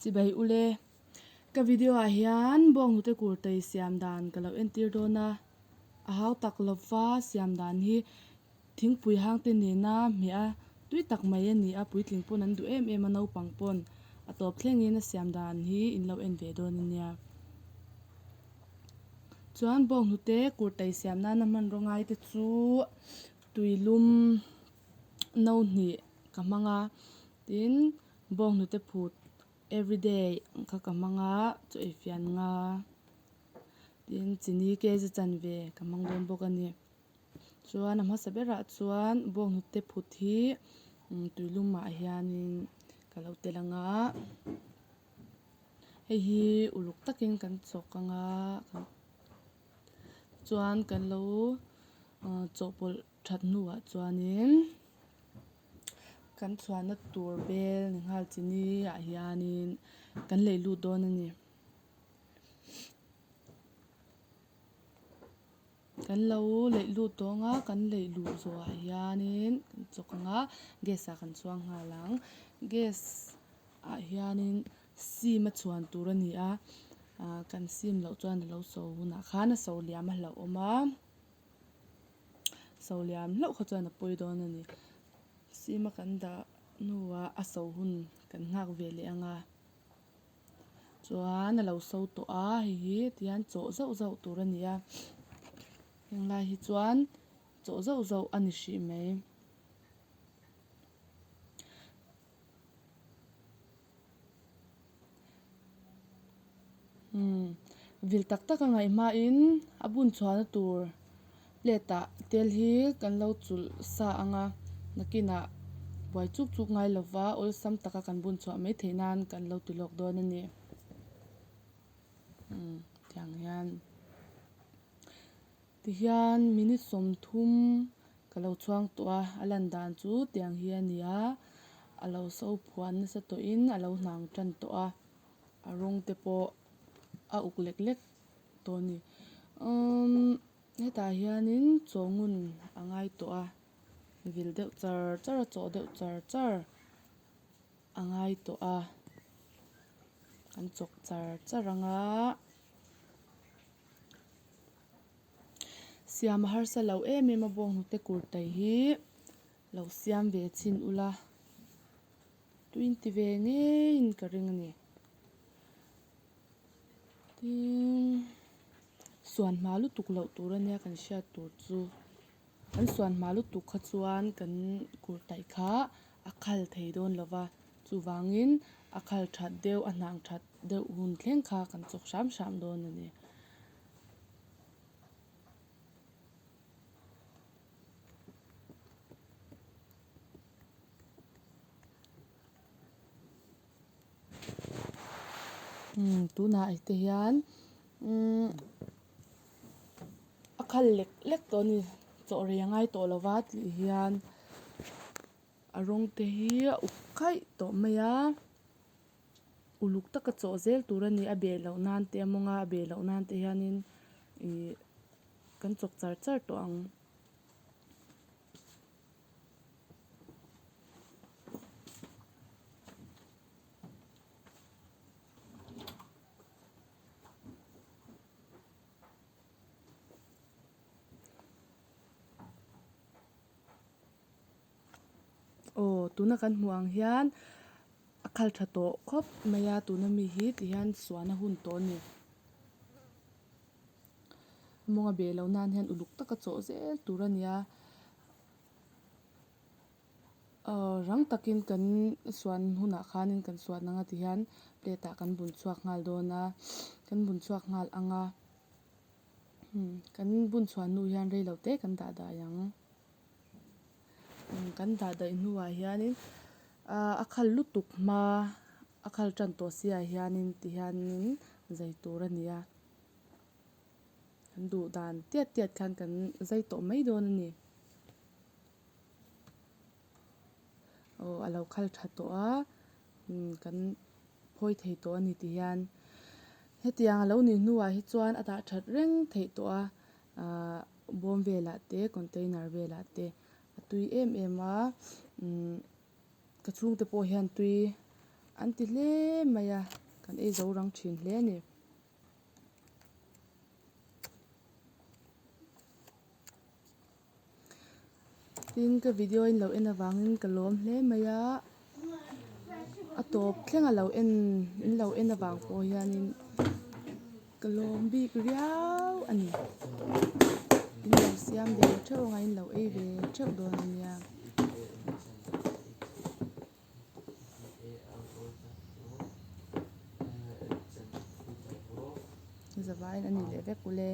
Chibai ule, ka video ah hian bawnghnute kurtai siam dan ka lo entir dawn a, a hau tak lova siam dan hi thingpui hang te nena hmeh a tui tak mai a ni a, puitling pawn an duh em em a naupang pawn a tawp thlengin a siam dan hi in lo en ve dawn a nia. Chuan bawnghnute kurtai siam nana hmanraw ngai te chu tuilum no hnih ka hmang a tin bawnghnute phut everyday ang kha ka hmang a chaw ei fian nga tin chini kg chanve ka hmang dawn bawk a ni chuan a hmasa berah chuan bawnghnute phut hi tuilum ah hianin ka lo tel ang a hei hi uluk takin kan chawk ang a chuan kan lo chawhpawlh that hnuah chuanin kan chhuahna tur bel ni nghal chini ah hianin kan lei lut dawn a ni. Kan lo leih lut dawn a kan leih luh zawhah hianin kan chawk ang a gas ah kan chhuang nghal ang gas ah hianin sim a chhuan tur a ni a ah kan sim loh chuan a lo so hunah khan a so liam a hlauhawm a. So liam hlauh kha chuan a pawi dawn a ni. Sima kan dah hnuah a so hun kan nghak ve leh ang a. Chuan a lo so tawh a hei hi tihian chawh zauh zauh tur a ni a. Heng lai hi chuan chawh zauh zauh a ni hrih mai. Umm vil tak tak a ngaih hmain a bun chhuahna tur plate ah tel hi kan lo chulh sa ang a nakinah buai chuk chuk ngai lova awlsam taka kan bun chhuah mai theih nan kan lo ti lawk dawn a ni umm tiang hian. Tihian minute 30 ka lo chhuang tawh a, a lan dan chu tiang hi a ni a, a lo so phuan nasa tawhin a lo hnang tan tawh a, a rawng te pawh a uk lek lek tawh a ni. Umm hetah hianin chaw ngun a ngai tawh a, vil deuh char char a chawh deuh char char a ngai tawh a, an chawk char char ang a. Siam a harsa lo em em a bawnghnute kurtai hi lo siam ve chhin ula tuin ti ve ngeiin ka ring a ni. Tin suan hma lutuk loh tur a nia kan hriat tur chu kan suan hma lutuk kha chuan kan kurtai kha a khal thei dawn lo va chuvangin a khal that deuh a hnang that deuh hun thleng kha kan chawk hram hram dawn a ni. Umm tunah te hian umm a khal lek lek tawh a ni chaw rei a ngai tawh lova tih hian a rawng te hi a uk khaih tawh mai a. Uluk taka chawh zel tur a ni a beh loh nan te a mawnga a beh loh nan te hianin ih kan chawk char char tawh ang. Aw tuna kan hmuh ang hian a khal tha tawh khawp mai a tuna mi hi ti hian suan a hun tawh a ni. Mawnga beh loh nan hian uluk taka chawh zel tur a ni a aw rang takin kan suan hunah khanin kan suan ang a ti hian plate ah kan bun chhuak nghal dawn a kan bun chhuak nghal ang a kan bun chhuah hnu hian rei lo te kan dah dai ang. Kan dah daih hnuah hianin ahh a khal lutuk hma a khal tan tawh si ah hianin ti hianin zai tur a ni a kan duh dan tiat tiat khan kan zai tawh mai dawn a ni aw a lo khal tha tawh a kan phawi thei tawh a ni ti hian hetiang a lo nih hnuah hi chuan a dah that reng theih tawh a ahh bawm velah te container velah te a tui em em a umm ka chhungte pawh hian tui. An ti hle mai a, kan ei zo rang thin hle a ni. Tin, ka video in lo en avangin ka lawm hle mai a, a tawp thleng a lo en in lo en avang pawh hianin ka lawm bik riau a ni. In lo siam ve theuh anga in lo ei ve theuh dawn a nia. Zavaiin a ni leh vek ule.